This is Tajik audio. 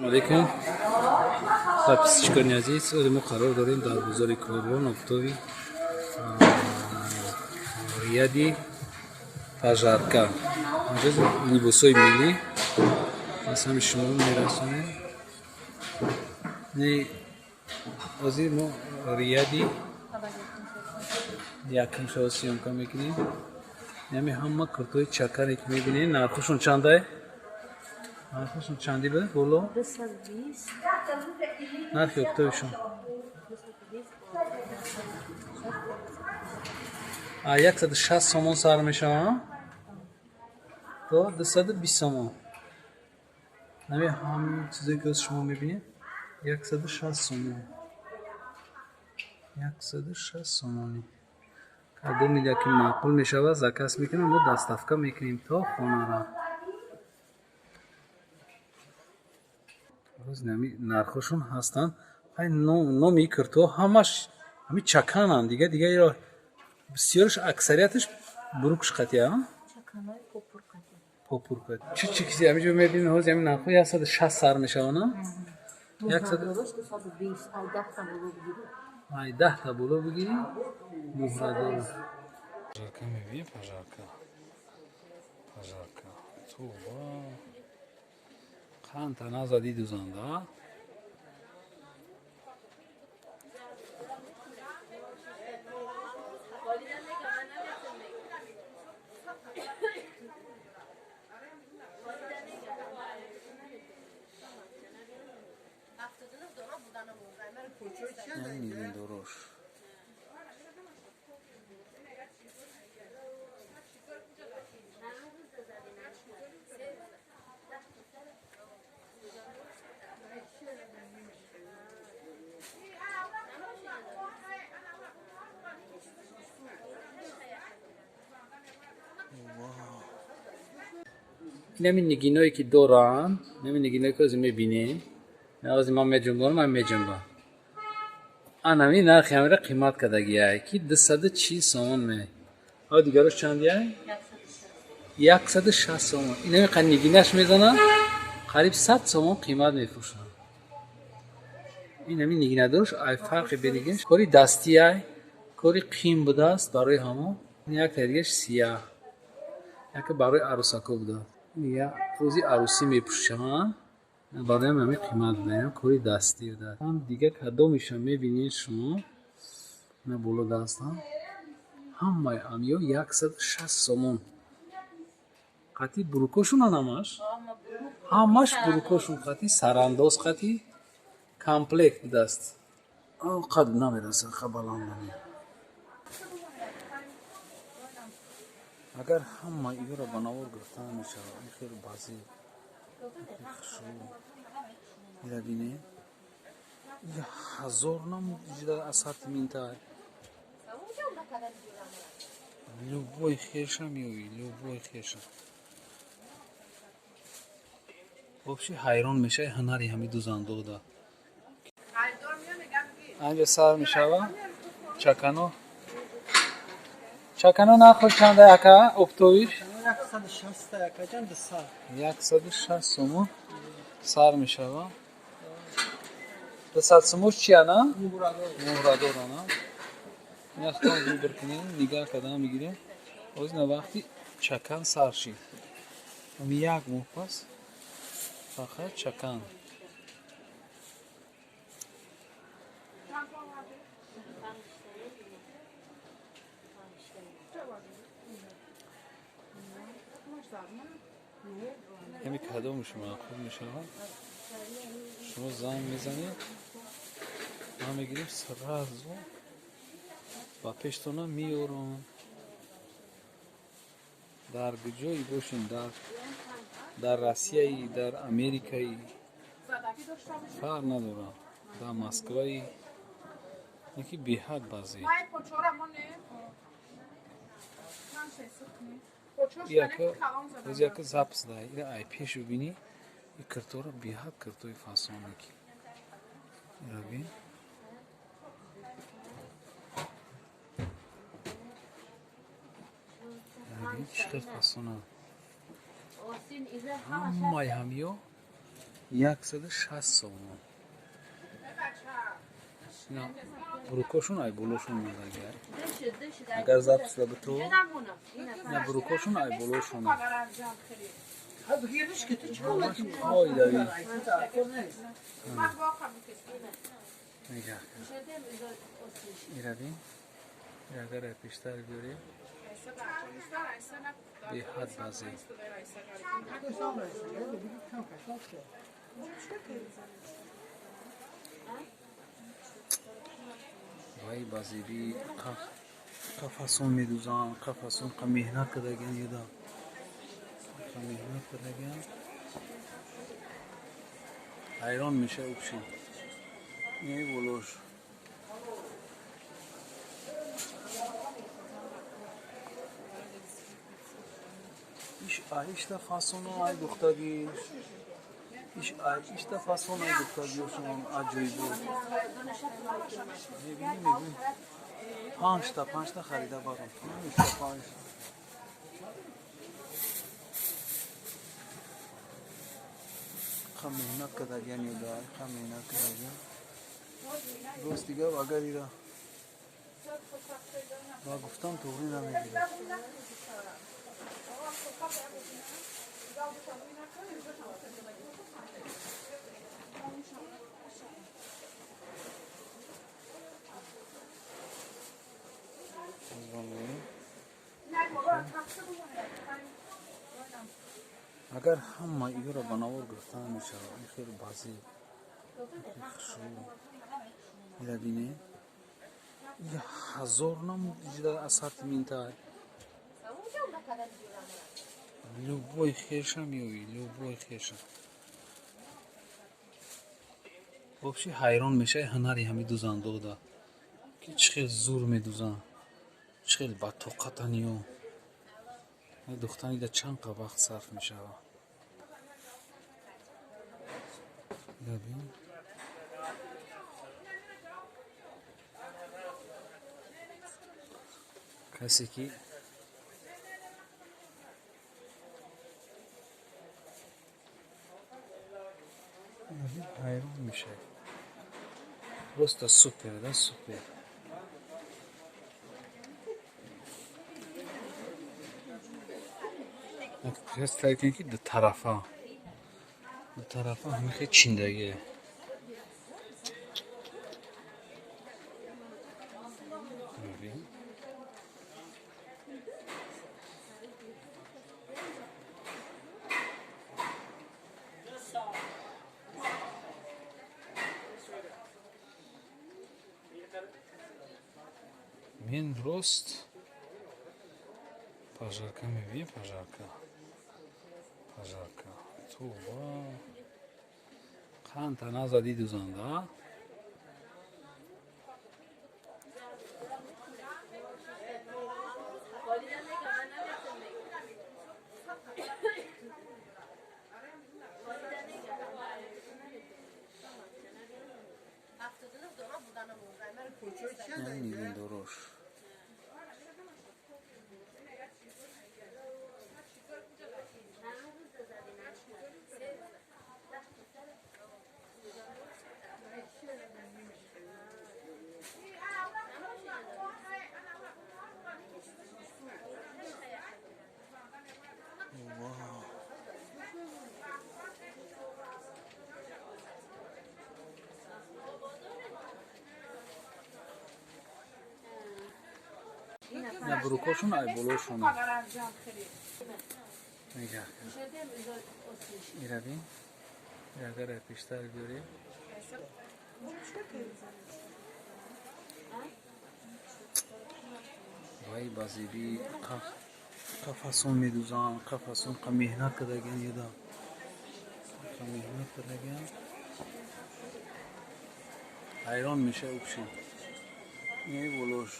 Алейкум. Подписчикони азиз, ози мо қарор дорем дар бозори Корвон, офтоби ряди Пожарка. Инҷо либосҳои миллӣ аз ҳами шумо мерасонем. Не, ҳозир мо ряди якум шава съёмка мекунем. Ями ҳама куртои чакаре ки мебинед, нархошон чандай? Нархошон чанди буд боло? 220. Нархи офтобишон. 160 сомон сар мешаванд то 220 сомон. Нами ҳамин чизое ки шумо мебинед, 160 сомон. 160 сомонӣ. Кадоми яке маъқул мешавад, заказ мекунем, мо доставка мекунем то хонара. Боз нами нархошон ҳастанд. Ҳай, номи кирто ҳамаш ҳами чакананд, дига дига иро бисёрш, аксарияташ бурукш қатия. Чаканои попуркати. Попурка. Чӣ чӣ киси ҳаминҷо мебинем, ҳозир ҳамин нархҳо 160 сар мешаванд, а? Яксад- Муҳрадорош 220, ай 10 та боло бигирӣ. Ай 10 та боло бигирӣ, муҳрадор. Пожарка мебинем, пожарка. Пожарка. Тува. Қанд тана зади дузанда. Нигиндорош. Инами нигиное ки доранд, инами нигиное ки ҳозир мебинем, ҳозир ман меҷунбонам, ман меҷунбам. Анами нархи ҳамира қимат кардагиай, ки 240 сомон ме. А дигарош чандиай? 160 сомон. Инами қа нигинаш мезанад, қариб 100 сомон қимат мефурӯшанд. Инами нигинадорш ай фарқи бенигинаш кори дастиай, кори қим будааст барои ҳамон. Як дигаш сияҳ. Яке барои арӯсако будааст. Я рӯзи арӯсӣ мепӯшанд. Барои ҳамин қимат буда, кори дастӣ будааст. Ҳам дига кадомиша мебинед шумо, ина боло дастам, ҳамаи амиё 160 сомон. Қати бурукошонан ҳамаш? Ҳамаш бурукошон қати сарандоз қати комплект будааст. Қад намерасад, ха баланд наме. Агар ҳама иёро ба навор гирифта намешавад, ин хеле баъзе хушрӯ. Ира бинед, я ҳазор намуд ассортиментай. Любой хеша меоӣ, любой хеша. Вообще ҳайрон мешавӣ ҳунари ҳами дузандода. Анҷа сар мешава чакано. Чакано нархош чанда, ака, оптовиш? 160 акаҷан, 200. 160 сомон сар мешава. 200 сомош чия, на? Муҳрадор, на? Инахтон выбор кунем, нигаҳ кардан мегирем. Ҳозир на вақти чакан сар шид. Ами як моҳ пас фақат чакан. Ҳами кадомаш маъқул мешавад, шумо занг мезанед, ман мегирем, сразу ба пештона меёрам. Дар куҷое бошем, дар Россияи, дар Америкаи, фарқ надорад, дар Москваи, яки беҳад баъзе. Яка яка запись да, ира ай пеш бибинӣ, и киртора беҳад киртои фасоне ки. Ира бин. Ира бин, чӣ хел фасона. Ҳамаи ҳамиё 160 сомон. На брукошун ай болошун мезагар. Агар запись биту, на брукошун ай болошун. Ой дави. Нигоҳ кун. Ира бин. Агар пештар биёрем, беҳад базе. Вай базеби қафасон медузанд, қафасон қа меҳнат кардагиан, еда қа меҳнат кардагиан, ҳайрон меша укши. Ин болош. Иш аишта фасоно ай духтагиш. Иш аишта фасон ай духтагиошон аҷоибо. Мебинӣ, мебинӣ. Панҷта харида барам. Панҷта, панҷта. Қа меҳнат кардагиан ёда, қа меҳнат кардагиан. Рост дигар агар ира ба гуфтам туғрӣ намегирад. Агар ҳама иёро ба навор гирифта намешавад, ин хеле баъзе хушрӯ. Ира бинед, 1000 намуд иҷра ассортиментай. Любой хеша меоӣ, любой хеша. Вообще ҳайрон мешавӣ ҳунари ҳами дузандода, ки чӣ хел зур медузанд, чӣ хел батоқатан ё. Духтанида чанд қа вақт сарф мешавад. Бибин. Касе ки ҳайрон мешавад. Просто супер, да, супер. Представь кунед, ки дутарафа. Дутарафа ҳамин хел чиндагие. Бибин. Мен рост пожарка мебинем, пожарка. Пожарка. Тува. Қанд тана зади дузанда. Нигин дорош. На брукошун ай болошун. Нигоҳ кун. Ира бин. Агар пештар биёрем. Вай базеби қафасон медузанд, қафасон қа меҳнат кардагиан, еда. Қа меҳнат кардагиан. Ҳайрон мешавӣ укши. Ин болош.